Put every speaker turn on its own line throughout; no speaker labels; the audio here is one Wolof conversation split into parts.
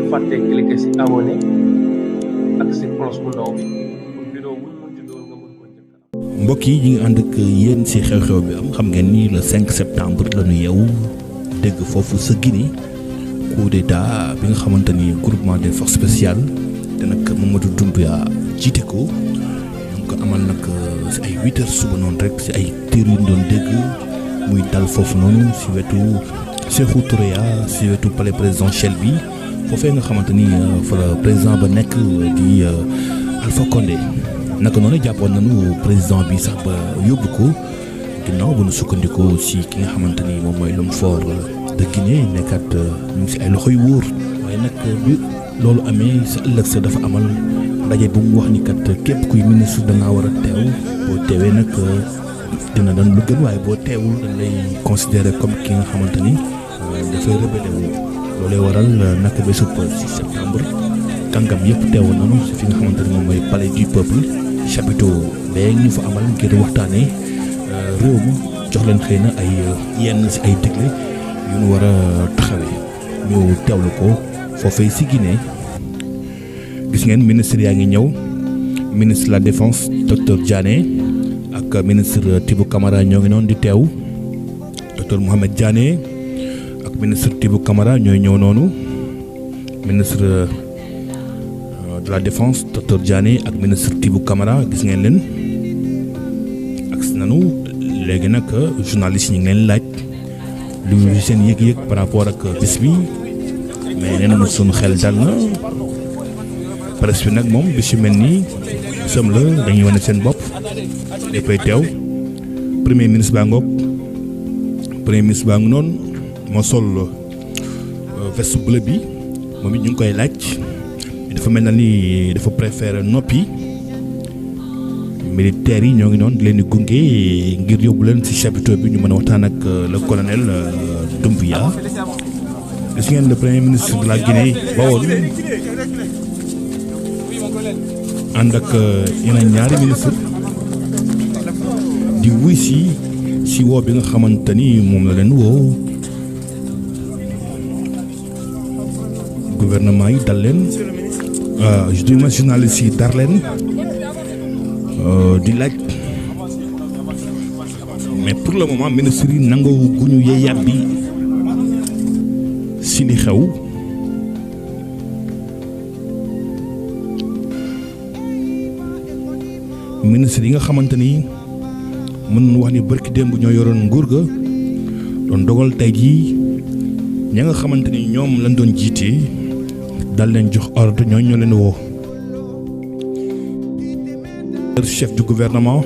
fàtte cliquer ci abonné ak ci cloche bu ndaw bi pour vidéo bu ñu mën ci doon nga mën ko njëkk.
mbokk yi ñi ngi ànd ak yéen ci xew-xew bi am xam ngeen ni le 5 septembre la ñu yeewu dégg foofu sa Guinée coup d'état bi nga xamante ni groupement des forces spéciales te nag Mamadou Doumbouya jiite ko ñu ko amal nag ci ay 8 heures suba noonu rek ci ay tiir yu ñu doon dégg muy dal foofu noonu ci wetu Sékou Touré ci wetu palais présidentiel bi foofee nga xamante ni fa la président ba nekk di Alpha Condé naka noonu jàppoon nañu président bi sax ba yóbbu ko ginnaaw bu nu sukkandikoo ci ki nga xamante ni moom mooy l'homme fort de Guinée nekkat ñu ngi ci ay loxo yu wóor waaye nag bi loolu amee sa ëllëg sa dafa amal ndaje bu mu wax ni kat képp kuy ministre da ngaa war a teew boo teewee nag dina doon lu gën waaye boo teewul dañ lay considérer comme ki nga xamante ni dafay rebelle wu loolee waral naka bésub 6 septembre kàngam yëpp teewoon nañu ci fi nga xamante ni moom mooy palais du peuple chapiteau bee ñu fa amal ngir waxtaanee réew mi jox leen xëy na ay yenn ci ay digle yu ñu war a taxawee ñu teewlu ko foofee ci Guinée. gis ngeen ministre yaa ngi ñëw ministre de la défense docteur Diané ak ministre Tibou Camara ñoo ngi noonu di teew docteur Mohamed Diané ak ministre Tibou Camara ñooy ñëw noonu ministre de la défense docteur Diané ak ministre Tibou Camara gis ngeen leen ak si nanu léegi nag journaliste yi ñu ngi leen laaj lu seen yëg-yëg par rapport ak bis bi mais nee nañu sunu xel dal na presse bi nag moom bis yu mel nii sëm la dañuy wane seen bopp dafay teew premier ministre baa ngoog premier ministre baa ngi noonu moo sol veste bleu bi moom it ñu ngi koy laaj dafa mel na ni dafa préférer noppi militaires yi ñoo ngi noonu di leen di gunge ngir yóbbu leen ci chapiteau bi ñu mën a waxtaan ak le colonel Doumbouya gis ngeen le premier ministre de la Guinée bawoon ànd ak yeneen ñaari ministre di wuy si woo bi nga xamante ni moom la leen woo gouvernement yi dal leen journaliste yi dar leen di laaj mais pour le moment ministre yi nangoo guñu yee yàbbi si li xew ministre yi nga xamante ni mën nañu wax ni barki démb ñoo yoroon nguur ga doon dogal tey jii ña nga xamante ni ñoom lañ doon jiite dal leen jox ordre ñoo leen woo. chef du gouvernement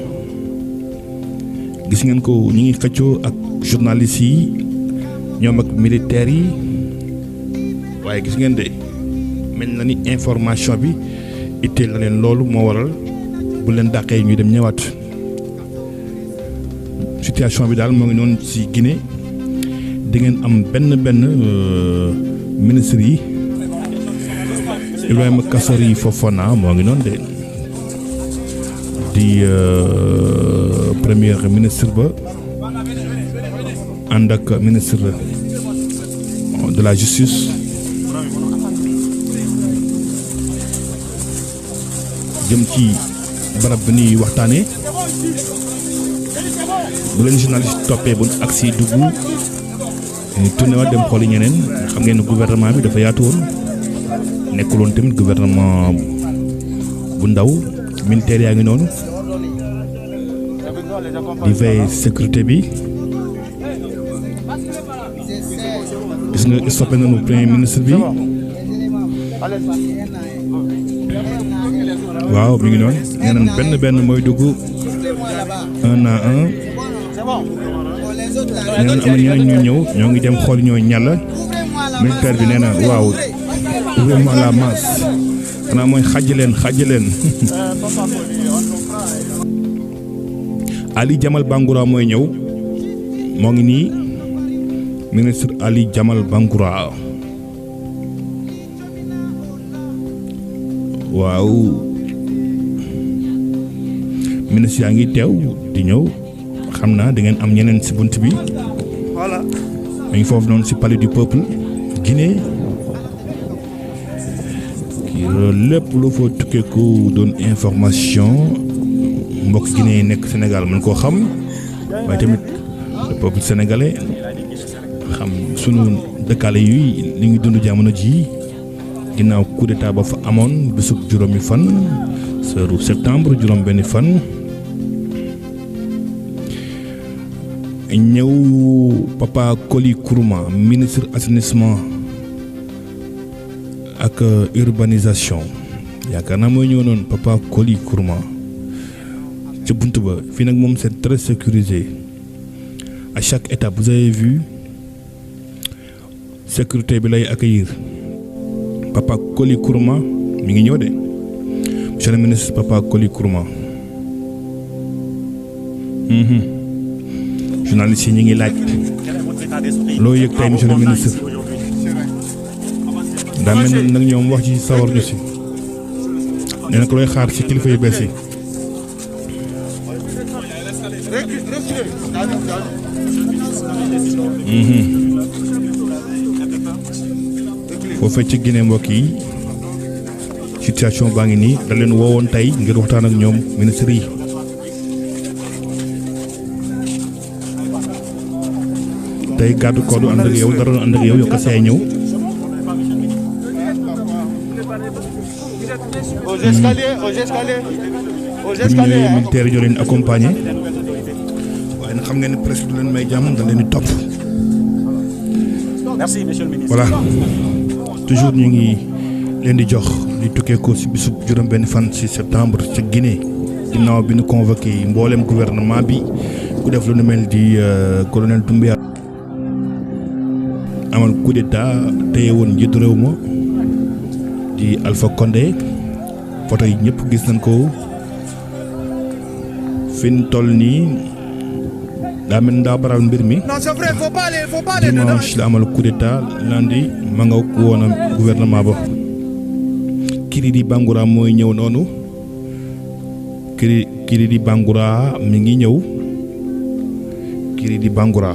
gis ngeen ko ñu ngi xëccoo ak journalistes yi ñoom ak militaires yi waaye gis ngeen de mel na ni information bi itteel na leen loolu moo waral bu leen dàqee ñuy dem ñëwaat situation bi daal moo ngi noonu ci Guinée di ngeen am benn ministre yi Ibrahima Kassori Fofana moo ngi noonu de di premier ministre ba ànd ak ministre de la justice jëm ci barab bi ñuy waxtaanee bu leen journaliste toppee bu agsi dugg tourné waat dem xooli ñeneen xam ngeen ne gouvernement bi dafa yaatu woon nekkul woon tamit gouvernement bu ndaw militaire yaa ngi noonu di veiller sécurité bi gis nga stoppé nañu premier ministre bi waaw mi ngi noonu nee nañ benn mooy dugg un à un nee nañ am na ñeneen ñu ñëw ñoo ngi dem xool ñoo ñàll militaire bi nee na waaw ouvrez-moi la masse xanaa mooy xàjj leen Ali Jamal Bangoura mooy ñëw moo ngi nii ministre Ali Jamal Bangoura waaw ministre yaa ngi teew di ñëw xam naa da ngeen am ñeneen ci bunt bi voilà. ma ngi foofu noonu ci palais du peuple Guinée lépp lu fa tukkeeku doon information mbokk Guinée yi nekk Sénégal mën koo xam waaye tamit le peuple sénégalais xam sunu dëkkaale yi li ngi dund jamono ji ginnaaw coup d'état ba fa amoon bésub juróomi fan seeru septembre juróom benni fan ñëw Papa Koli Kourouma ministre assainissement ak urbanisation yaakaar naa mooy ñëw noonu Papa Koli Kourouma ca bunt ba fii nag moom c'est très sécurisé à chaque étape vous avez vu sécurité bi lay accueillir Papa Koli Kourouma mi ngi ñëw de monsieur le ministre Papa Koli Kourouma journaliste yi ñu ngi laaj loo yëg tey monsieur le ministre daa mel ni nag ñoom wax ci sawar ñu si nee na ko looy xaar ci kilifa yu bees yi foofee ci Guinée mbokk yi situation baa ngi nii da leen woowoon tey ngir waxtaan ak ñoom ministre yi tey gàddu koodu ànd ak yow dara ànd ak yow yow kese ñëw bu ñëwee militaire yi ñoo leen accompagné waaye nag xam ngeen ne presque du leen may jàmm da leen di topp voilà toujours ñu ngi leen di jox di tukkee ko si bisub juróom benn fan si septembre ca Guinée ginnaaw bi ñu convoqué mboolem gouvernement bi ku def lu nu mel di colonel Doumbouya amal coup d'état téye woon njiitu réew ma di Alpha Condé photo yi ñëpp gis nañ ko fi ñu toll nii daa mel ndaa baral mbir mi dimanche la amal coup d'état lundi ma nga woon a gouvernement ba Kiridi Bangoura mooy ñëw noonu Kiridi Bangoura mi ngi ñëw Kiridi Bangoura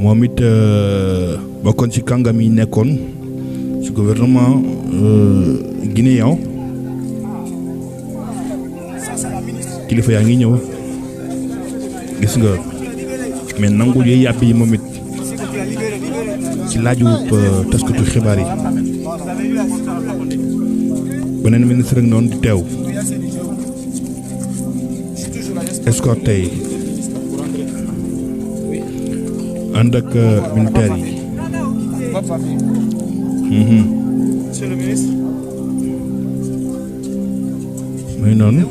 moom it bokkoon ci kàngam yi nekkoon ci gouvernement guinéen kilifa yaa ngi ñëw gis nga mais nangu yooyu yàbb yi moom it ci laaju taskatu xibaar yi beneen ministre ak noonu di teew escorte yi ànd ak militaire yi
Monsieur le ministre.
muy noonu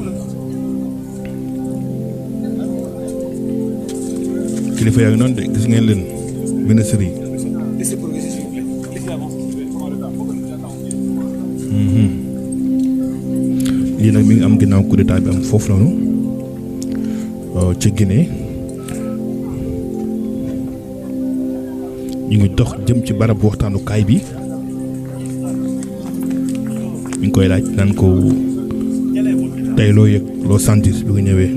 kilifa yaa ngi noonu de gis ngeen leen ministre yi lii nag mi ngi am ginnaaw coup d'état bi am foofu noonu ci Guinée ñu ngi dox jëm ci barab waxtaanukaay bi ñu ngi koy laaj naan ko tey loo yëg loo sentir bi nga ñëwee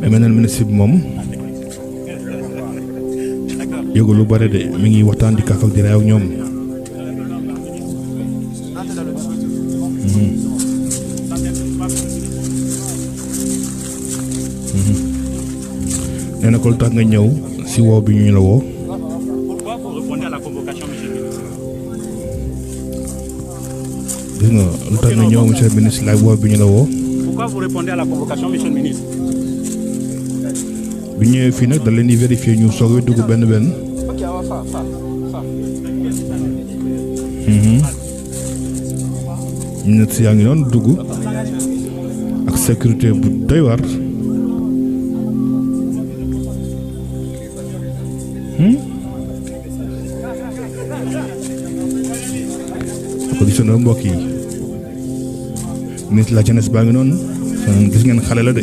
mais maintenant ministre bi moom yëgu lu bare de mi ngi waxtaan di kaf ak di reew ak ñoom nee na ko lu tax nga ñëw si woo bi ñu la woo gis nga lu tax nga ñëw monsieur le ministre laaj woo bi ñu la woo.
Pourquoi vous répondez à la convocation, monsieur le ministre?
bi ñëwee fii nag da leen di vérifier ñu soog a dugg benn benn. ministre yaa ngi doon dugg ak sécurité bu doy waar. ko gisoon mbokk yi ministre de la jeunesse baa ngi noonu gis ngeen xale la de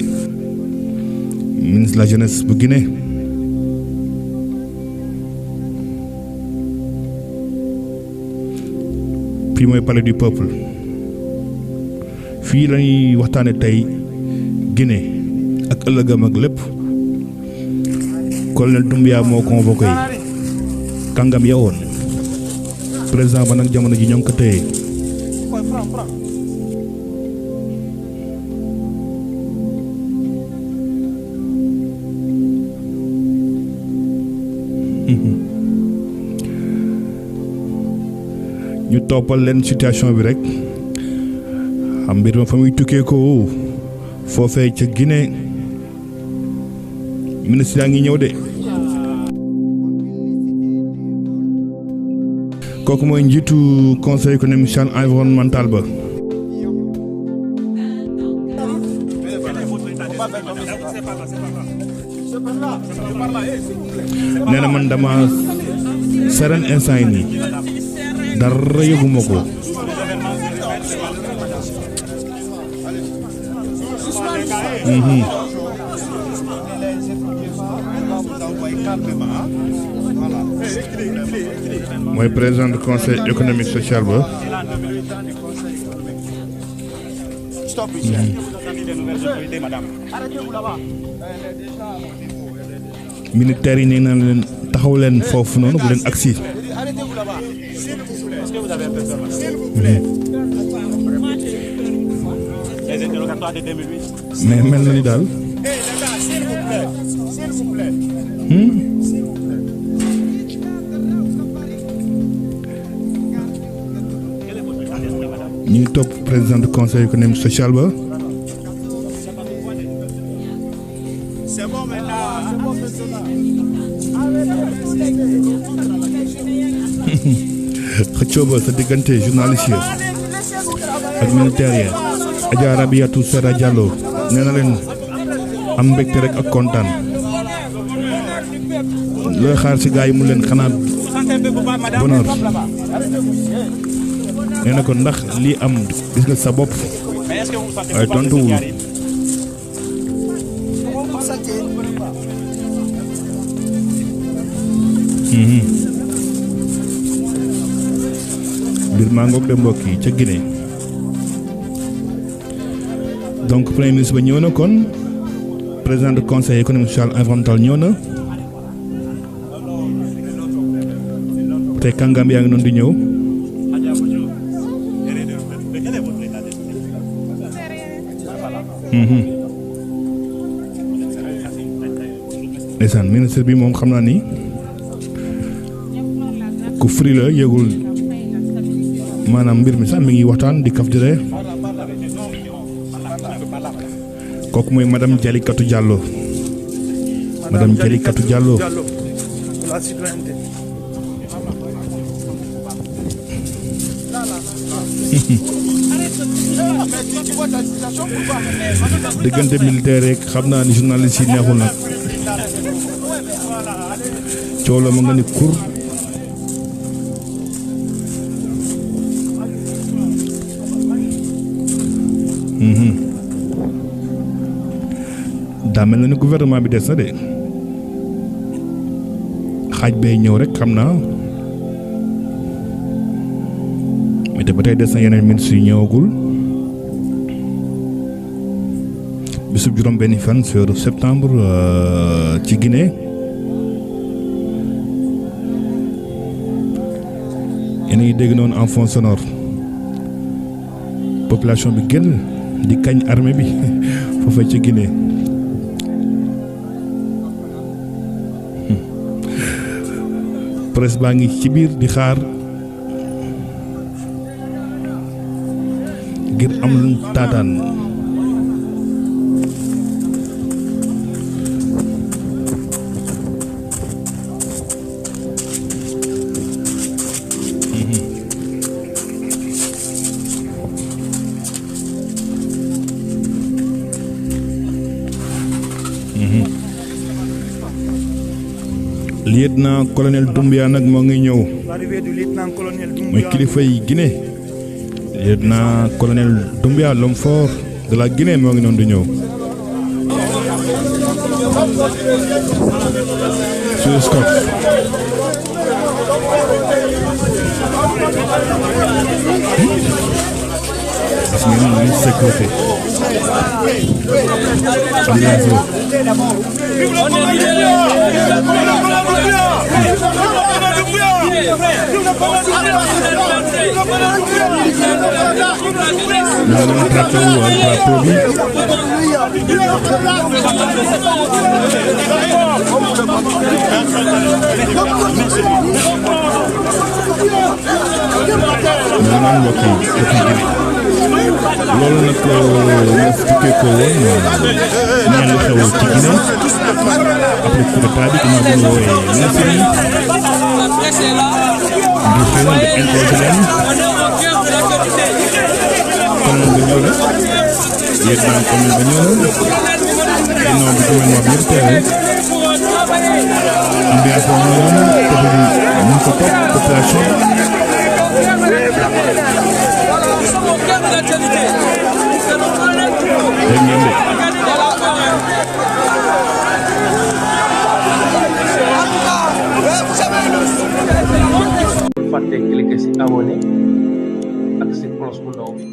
ministre de la jeunesse bu Guinée fii mooy palais du peuple fii lañuy waxtaane tey Guinée ak ëllëgam ak lépp colonel Doumbouya moo convoqué kàngam ya woon président ba nag jamono ji ñoo ngi ko téye. ñu toppal leen situation bi rek xam mbir ma fa muy tukkee ko foofee ca Guinée ministre yaa ngi ñëw de. kooku mooy njiitu conseil économique social environnemental ba. nee na man dama seren instant yi nii dara yëguma ko. mooy président du conseil économique social ba. militaires yi nee na leen taxaw leen foofu noonu bu leen agsi. mais mel na ni daal. ñu ngi topp président du conseil économique social ba. xëccoo ba sa diggante journaliste yi ak militaire yi. Adja Rabiatou Sera Diallo nee na leen am mbégte rek ak kontaan looy xaar ci gaa yi mu leen xanaa bonheur. nee na ko ndax lii am gis nga sa bopp waaye tontuwul. mbir maa ngoog de mbokk yi ca Guinée. donc premier ministre ba ñëw na kon président du conseil économique social environnemental ñëw na te kàngam yaa ngi noonu di ñëw. ndeysaan ministre bi moom xam naa ni ku fri la yëgul maanaam mbir mi sax mi ngi waxtaan di kaf di ree. kooku mooy madame Jalikatou Diallo. madame Jalikatou Diallo. diggante militaire rek xam naa ni journaliste yi neexul nag coow la ma nga ni kur. daa mel na ni gouvernement bi des na de xaaj bay ñëw rek xam naa mais ba tey des na yeneen ministres yu ñëwagul. bisub juróom benni fan ci weeru septembre ci Guinée yéen a ngi dégg noonu en fond sonore population bi génn di kañ armée bi foofa ci Guinée. presse baa ngi ci biir di xaar ngir am lu taataan. lieutenant colonel Doumbia nag moo ngi ñëw mooy kilifa yi Guinée. lieutenant colonel Doumbia l'homme fort de la Guinée moo ngi noonu di ñëw. sur Scott. gis ngeen ni sécurité. loolu nag ñu tukkee ko woon ñaan lu xew ci Guinée après coup d'état bi ginnaaw bi ñu woowee ministres yi ngir xëy na nga interroger leen kon nga ñëw na yéen naan kon nga ñëw na ginnaaw bi gouvernement bi yëpp teewee ambiance boo xam ne ñu ko topp population
fàtte cliquer ci abonné ak ci cloche bu ndaw bi